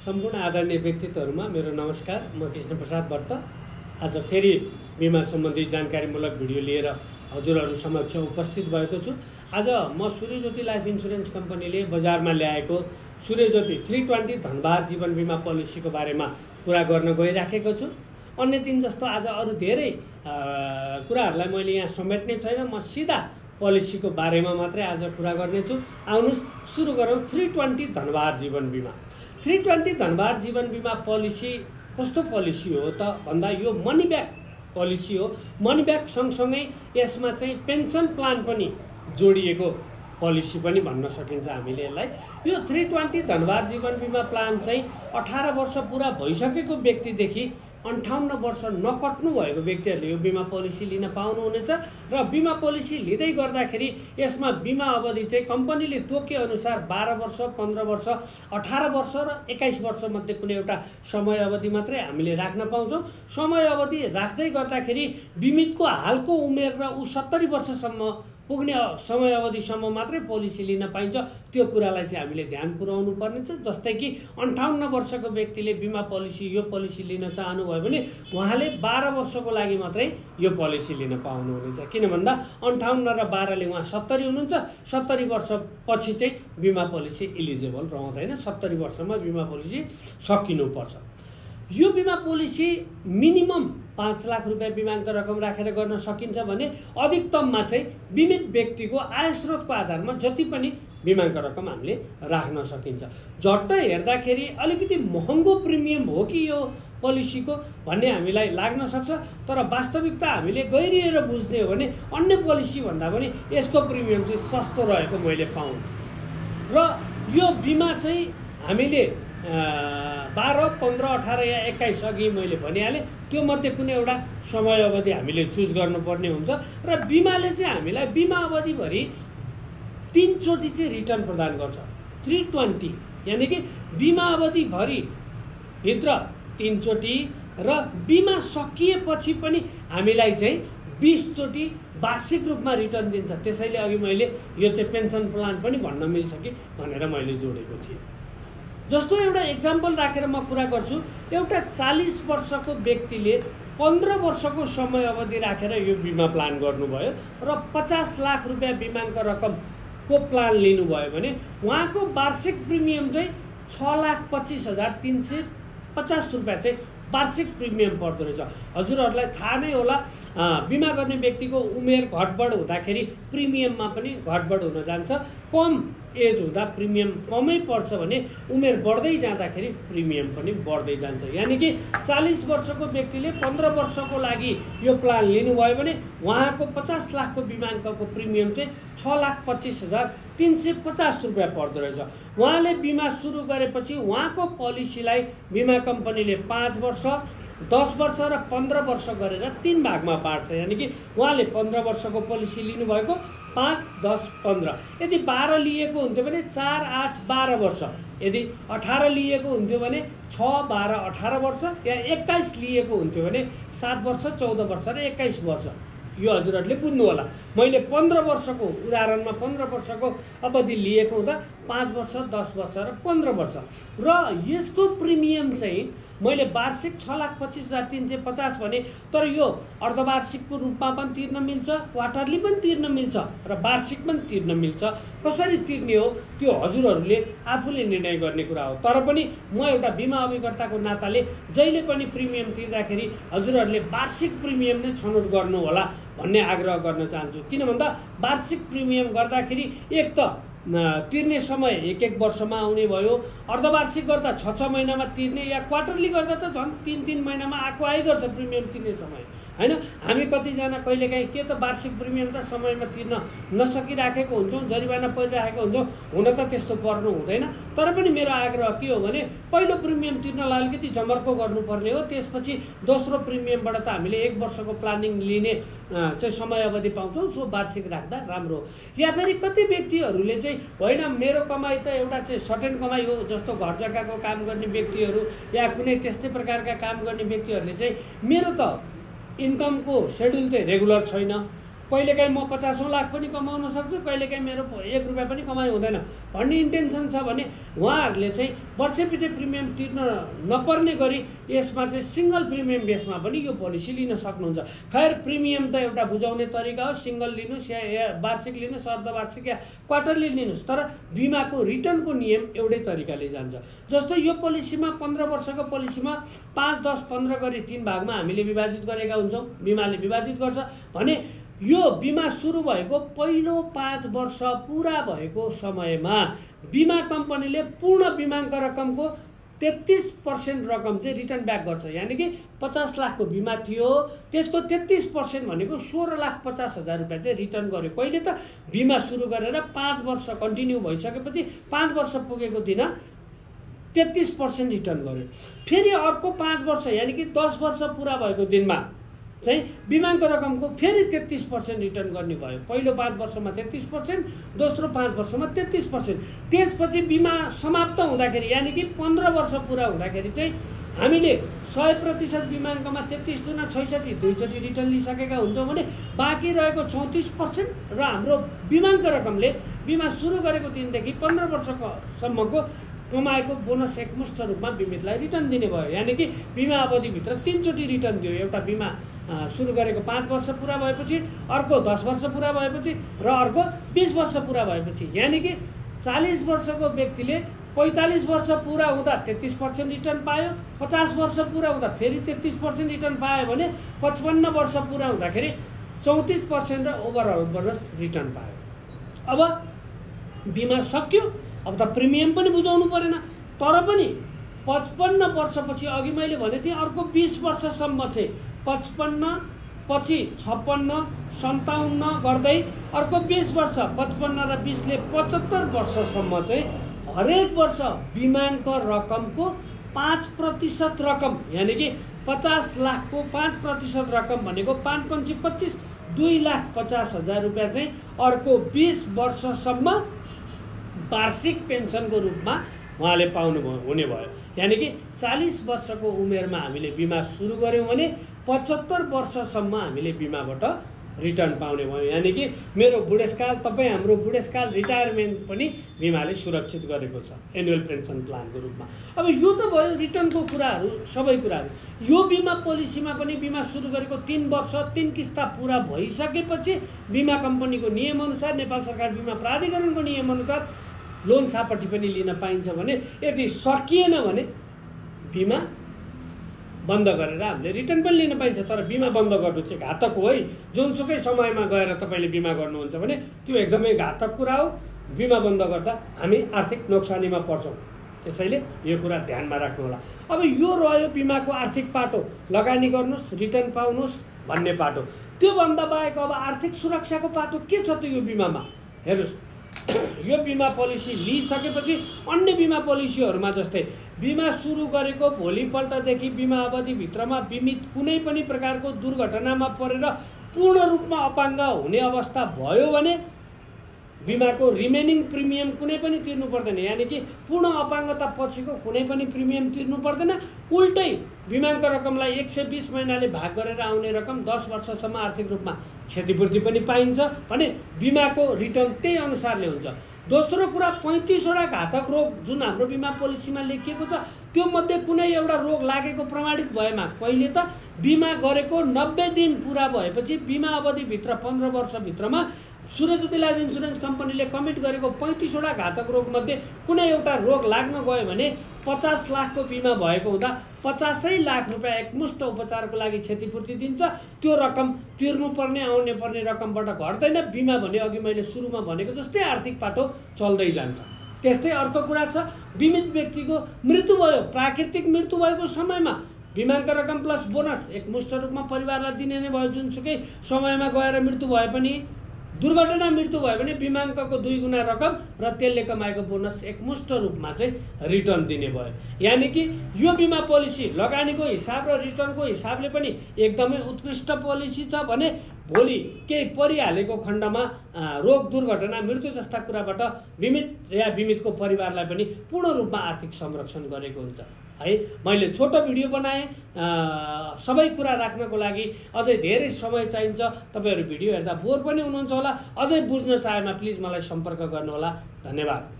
सम्पूर्ण आदरणीय व्यक्तित्वहरुमा मेरो नमस्कार। म कृष्ण प्रसाद भट्ट आज फेरि बीमा सम्बन्धी जानकारीमूलक भिडियो लिएर हजुरहरु समक्ष उपस्थित भएको छु। आज म सूर्यज्योति लाइफ इन्स्योरेन्स कम्पनीले बजारमा ल्याएको सूर्यज्योति 320 धनभार जीवन बीमा पोलिसीको बारेमा कुरा गर्न गइराखेको छु। अन्य दिन जस्तो आज अरु धेरै कुराहरुलाई मैले यहाँ समेट्ने छैन। म सिधा पोलिसीको बारेमा मात्रै आज कुरा गर्ने छु। आउनुस् सुरु गरौँ। 320 धनभार जीवन बीमा 320 धनभार जीवन बीमा पोलिसी कस्तो पोलिसी हो त भन्दा यो मनी ब्याक पोलिसी हो। मनी ब्याक सँगसँगै यसमा चाहिँ पेन्सन प्लान पनि जोडिएको पोलिसी पनि भन्न सकिन्छ हामीले यसलाई। यो 320 धनभार जीवन बीमा प्लान चाहिँ 18 वर्ष पुरा भइसकेको व्यक्तिदेखि 58 वर्ष नकट्नु भएको व्यक्तिहरूले यो बीमा पोलिसी लिन पाउनुहुनेछ। र बीमा पोलिसी लिँदै गर्दाखेरि यसमा बीमा अवधि चाहिँ कम्पनीले तोके अनुसार 12 वर्ष, 15 वर्ष, 18 वर्ष र 21 वर्ष मध्ये कुनै एउटा समय अवधि मात्रै हामीले राख्न पाउँछौँ। समय अवधि राख्दै गर्दाखेरि बीमितको हालको उमेर र उ 70 वर्षसम्म पुग्ने समय अवधिसम्म मात्रै पोलिसी लिन पाइन्छ। त्यो कुरालाई चाहिँ हामीले ध्यान पुर्याउनु पर्नेछ। जस्तै कि 58 वर्षको व्यक्तिले बीमा पोलिसी यो पोलिसी लिन चाहनुभयो भने उहाँले 12 वर्षको लागि मात्रै यो पोलिसी लिन पाउनुहुनेछ। किन भन्दा 58 र 12 ले उहाँ 70 हुनुहुन्छ। 70 वर्षपछि चाहिँ बीमा पोलिसी एलिजिबल रहँदैन। 70 वर्षमा बीमा पोलिसी सकिनुपर्छ। यो बीमा पोलिसी मिनिमम 5 लाख रुपैयाँ बीमाको रकम राखेर गर्न सकिन्छ भने अधिकतममा चाहिँ बीमित व्यक्तिको आय स्रोतको आधारमा जति पनि बीमाको रकम हामीले राख्न सकिन्छ। झट्ट हेर्दाखेरि अलिकति महँगो प्रिमियम हो कि यो पोलिसीको भन्ने हामीलाई लाग्न सक्छ। तर वास्तविकता हामीले गहिरिएर बुझ्ने हो भने अन्य पोलिसी भन्दा पनि यसको प्रिमियम चाहिँ सस्तो रहेको मैले पाउँ। र यो बीमा चाहिँ हामीले 12, 15, 18 या 21 अघि मैले भनिहालेँ। त्यो मध्ये कुनै एउटा समय अवधि हामीले चुज गर्नुपर्ने हुन्छ। र बीमाले चाहिँ हामीलाई बीमा अवधिभरि 3 चोटि चाहिँ रिटर्न प्रदान गर्छ। 320 यानि कि बीमा अवधिभरि भित्र 3 चोटि र बीमा सकिएपछि पनि हामीलाई चाहिँ 20 चोटि वार्षिक रूपमा रिटर्न दिन्छ। त्यसैले अघि मैले यो चाहिँ पेन्सन प्लान पनि भन्न मिल्छ कि भनेर मैले जोडेको थिएँ। जस्तो एउटा एक्जाम्पल राखेर म कुरा गर्छु। एउटा 40 वर्षको व्यक्तिले 15 वर्षको समय अवधि राखेर यो बीमा प्लान गर्नुभयो र 50 लाख रुपैयाँ बीमाको रकमको प्लान लिनुभयो भने उहाँको वार्षिक प्रिमियम चाहिँ 6,25,350 रुपैयाँ चाहिँ वार्षिक प्रिमियम पर्दो रहेछ। हजुरहरूलाई थाहा नै होला बीमा गर्ने व्यक्तिको उमेर घटबड हुँदाखेरि प्रिमियममा पनि घटबड हुन जान्छ। कम एज हुँदा प्रिमियम कमै पर्छ भने उमेर बढ्दै जाँदाखेरि प्रिमियम पनि बढ्दै जान्छ। यानि कि 40 वर्षको व्यक्तिले 15 वर्षको लागि यो प्लान लिनुभयो भने उहाँको 50 लाखको बीमाको प्रिमियम चाहिँ 6,25,350 रुपैयाँ पर्दो रहेछ। उहाँले बीमा सुरु गरेपछि उहाँको पोलिसीलाई बीमा कम्पनीले 5 वर्ष, 10 वर्ष र 15 वर्ष गरेर 3 भागमा बाँड्छ। यानि कि उहाँले 15 वर्षको पोलिसी लिनुभएको 5, 10, 15। यदि 12 लिएको हुन्थ्यो भने 4, 8, 12 वर्ष। यदि 18 लिएको हुन्थ्यो भने 6, 12, 18 वर्ष या 21 लिएको हुन्थ्यो भने 7 वर्ष, 14 वर्ष र 21 वर्ष। यो हजुरहरूले बुझ्नु होला। मैले 15 वर्षको उदाहरणमा 15 वर्षको अवधि लिएको हुँदा 5 वर्ष, 10 वर्ष र 15 वर्ष। र यसको प्रिमियम चाहिँ मैले वार्षिक 6,25,350 भने तर यो अर्धवार्षिकको रूपमा पनि तिर्न मिल्छ, क्वार्टरली पनि तिर्न मिल्छ र वार्षिक पनि तिर्न मिल्छ। कसरी तिर्ने हो त्यो हजुरहरूले आफूले निर्णय गर्ने कुरा हो। तर पनि म एउटा बीमा अभिकर्ताको नाताले जहिले पनि प्रिमियम तिर्दाखेरि हजुरहरूले वार्षिक प्रिमियम नै छनौट गर्नु होला भन्ने आग्रह गर्न चाहन्छु। किन भन्दा वार्षिक प्रिमियम गर्दाखेरि एक त तिर्ने समय 1-1 वर्षमा आउने भयो। अर्धवार्षिक गर्दा 6-6 महिनामा तिर्ने या क्वार्टरली गर्दा त झन् 3-3 महिनामा आइ गर्छ प्रिमियम तिर्ने समय हैन। हामी कतिजना कहिलेकाहीँ के त वार्षिक प्रिमियम त समयमा तिर्न नसकिराखेको हुन्छौँ, जरिवाना परिराखेको हुन्छौँ। हुन त त्यस्तो पर्नु हुँदैन। तर पनि मेरो आग्रह के हो भने पहिलो प्रिमियम तिर्नलाई अलिकति जमर्को गर्नुपर्ने हो। त्यसपछि दोस्रो प्रिमियमबाट त हामीले 1 वर्षको प्लानिङ लिने चाहिँ समय अवधि पाउँछौँ। सो वार्षिक राख्दा राम्रो हो। या फेरि कति व्यक्तिहरूले चाहिँ होइन मेरो कमाइ त एउटा चाहिँ सर्टेन कमाइ हो, जस्तो घर जग्गाको काम गर्ने व्यक्तिहरू या कुनै त्यस्तै प्रकारका काम गर्ने व्यक्तिहरूले चाहिँ मेरो त इन्कमको सेड्युल चाहिँ रेगुलर छैन, कहिलेकाहीँ म 50 लाख पनि कमाउन सक्छु, कहिलेकाहीँ मेरो 1 रुपैयाँ पनि कमाइ हुँदैन भन्ने इन्टेन्सन छ भने उहाँहरूले चाहिँ वर्षैपिछे प्रिमियम तिर्न नपर्ने गरी यसमा चाहिँ सिङ्गल प्रिमियम बेसमा पनि यो पोलिसी लिन सक्नुहुन्छ। खैर प्रिमियम त एउटा बुझाउने तरिका हो, सिङ्गल लिनुहोस् या वार्षिक लिनुहोस्, अर्धवार्षिक या क्वार्टरली लिनुहोस्, तर बिमाको रिटर्नको नियम एउटै तरिकाले जान्छ। जस्तो यो पोलिसीमा 15 वर्षको पोलिसीमा 5, 10, 15 गरी 3 भागमा हामीले विभाजित गरेका हुन्छौँ, बिमाले विभाजित गर्छ भने यो बिमा सुरु भएको पहिलो 5 वर्ष पुरा भएको समयमा बिमा कम्पनीले पूर्ण बिमाको रकमको 33% रकम चाहिँ रिटर्न ब्याक गर्छ। यानि कि 50 लाखको बिमा थियो, त्यसको 33% भनेको 16,50,000 रुपियाँ चाहिँ रिटर्न गर्यो। कहिले त बिमा सुरु गरेर 5 वर्ष कन्टिन्यू भइसकेपछि 5 वर्ष पुगेको दिन 33% रिटर्न गर्यो। फेरि अर्को 5 वर्ष यानि कि 10 वर्ष पुरा भएको दिनमा चाहिँ बिमाको रकमको फेरि 33% रिटर्न गर्ने भयो। पहिलो 5 वर्षमा 33%, दोस्रो 5 वर्षमा 33%। त्यसपछि बिमा समाप्त हुँदाखेरि यानि कि 15 वर्ष पुरा हुँदाखेरि चाहिँ हामीले 100% बिमाङ्कमा 33 दुना 66 दुईचोटि रिटर्न लिइसकेका हुन्छौँ भने बाँकी रहेको 34% र हाम्रो बिमाङ्क रकमले बिमा सुरु गरेको दिनदेखि 15 वर्षसम्मको कमाएको बोनस एकमुष्ट रूपमा बिमितलाई रिटर्न दिने भयो। यानि कि बिमा अवधिभित्र 3 चोटि रिटर्न दियो। एउटा बिमा सुरु गरेको 5 वर्ष पुरा भएपछि, अर्को 10 वर्ष पुरा भएपछि र अर्को 20 वर्ष पुरा भएपछि। यानि कि 40 वर्षको व्यक्तिले 45 वर्ष पुरा हुँदा 33% रिटर्न पायो, 50 वर्ष पुरा हुँदा फेरि 33% रिटर्न पायो भने 55 वर्ष पुरा हुँदाखेरि 34% र ओभरअल बोनस रिटर्न पायो। अब बिमा सक्यो, अब त प्रिमियम पनि बुझाउनु परेन। तर पनि 55 वर्षपछि अघि मैले भने थिएँ अर्को 20 वर्षसम्म चाहिँ 55 पछि 56, 57 गर्दै अर्को 20 वर्ष 55 र 20ले 75 वर्षसम्म चाहिँ हरेक वर्ष बिमाङ्क रकमको 5% रकम यानि कि 50 लाखको 5% रकम भनेको 5 पंची 25 2,50,000 रुपियाँ चाहिँ अर्को 20 वर्षसम्म वार्षिक पेन्सनको रूपमा उहाँले पाउनु हुने भयो। यानि कि 40 वर्षको उमेरमा हामीले बिमा सुरु गऱ्यौँ भने 75 वर्षसम्म हामीले बिमाबाट रिटर्न पाउने भयो। यानि कि मेरो बुढेसकाल, तपाईँ हाम्रो बुढेसकाल रिटायरमेन्ट पनि बिमाले सुरक्षित गरेको छ एनुअल पेन्सन प्लानको रूपमा। अब यो त भयो रिटर्नको कुराहरू, सबै कुराहरू। यो बिमा पोलिसीमा पनि बिमा सुरु गरेको 3 वर्ष 3 किस्ता पुरा भइसकेपछि बिमा कम्पनीको नियमअनुसार, नेपाल सरकार बिमा प्राधिकरणको नियमअनुसार लोन सापट्टि पनि लिन पाइन्छ भने, यदि सकिएन भने बिमा बन्द गरेर हामीले रिटर्न पनि लिन पाइन्छ। तर बिमा बन्द गर्नु चाहिँ घातक हो है। जुनसुकै समयमा गएर तपाईँले बिमा गर्नुहुन्छ भने त्यो एकदमै घातक कुरा हो। बिमा बन्द गर्दा हामी आर्थिक नोक्सानीमा पर्छौँ, त्यसैले यो कुरा ध्यानमा राख्नु होला। अब यो रह्यो बिमाको आर्थिक पाटो, लगानी गर्नुहोस् रिटर्न पाउनुहोस् भन्ने पाटो। त्योभन्दा बाहेक अब आर्थिक सुरक्षाको पाटो के छ त यो बिमामा? हेर्नुहोस्, यो बिमा पोलिसी लिइसकेपछि अन्य बिमा पोलिसीहरूमा जस्तै बिमा सुरु गरेको भोलिपल्टदेखि बिमा अवधिभित्रमा बिमित कुनै पनि प्रकारको दुर्घटनामा परेर पूर्ण रूपमा अपाङ्ग हुने अवस्था भयो भने बिमाको रिमेनिङ प्रिमियम कुनै पनि तिर्नु पर्दैन। यानि कि पूर्ण अपाङ्गता पछिको कुनै पनि प्रिमियम तिर्नु पर्दैन। उल्टै बिमाको रकमलाई 120 महिनाले भाग गरेर आउने रकम 10 वर्षसम्म आर्थिक रूपमा क्षतिपूर्ति पनि पाइन्छ भने बिमाको रिटर्न त्यही अनुसारले हुन्छ। दोस्रो कुरा, 35 वटा घातक रोग जुन हाम्रो बिमा पोलिसीमा लेखिएको छ त्यो मध्ये कुनै एउटा रोग लागेको प्रमाणित भएमा कहिले त बिमा गरेको 90 दिन पुरा भएपछि बिमा अवधिभित्र 15 वर्षभित्रमा सूर्यज्योति लाइफ इन्सुरेन्स कम्पनीले कमिट गरेको 35 वटा घातक रोगमध्ये कुनै एउटा रोग लाग्न गयो भने 50 लाखको बिमा भएको हुँदा 50 लाख रुपियाँ एकमुष्ट उपचारको लागि क्षतिपूर्ति दिन्छ। त्यो रकम तिर्नुपर्ने आउने पर्ने रकमबाट घट्दैन। बिमा भने अघि मैले सुरुमा भनेको जस्तै आर्थिक पाटो चल्दै जान्छ। त्यस्तै अर्को कुरा छ, बिमित व्यक्तिको मृत्यु भयो, प्राकृतिक मृत्यु भएको समयमा बिमाको रकम प्लस बोनस एकमुष्ट रूपमा परिवारलाई दिने नै भयो। जुनसुकै समयमा गएर मृत्यु भए पनि, दुर्घटना मृत्यु भयो भने बिमाङ्कको 2 गुणा रकम र त्यसले कमाएको बोनस एकमुष्ट रूपमा चाहिँ रिटर्न दिने भयो। यानि कि यो बिमा पोलिसी लगानीको हिसाब र रिटर्नको हिसाबले पनि एकदमै उत्कृष्ट पोलिसी छ भने भोलि केही परिहालेको खण्डमा रोग दुर्घटना मृत्यु जस्ता कुराबाट बिमित या बिमितको परिवारलाई पनि पूर्ण रूपमा आर्थिक संरक्षण गरेको हुन्छ। है। मैले छोटो भिडियो बनाएँ, सबै कुरा राख्नको लागि अझै धेरै समय चाहिन्छ। तपाईँहरू भिडियो हेर्दा बोर पनि हुनुहुन्छ होला, अझै बुझ्न चाहेमा प्लिज मलाई सम्पर्क गर्नुहोला। धन्यवाद।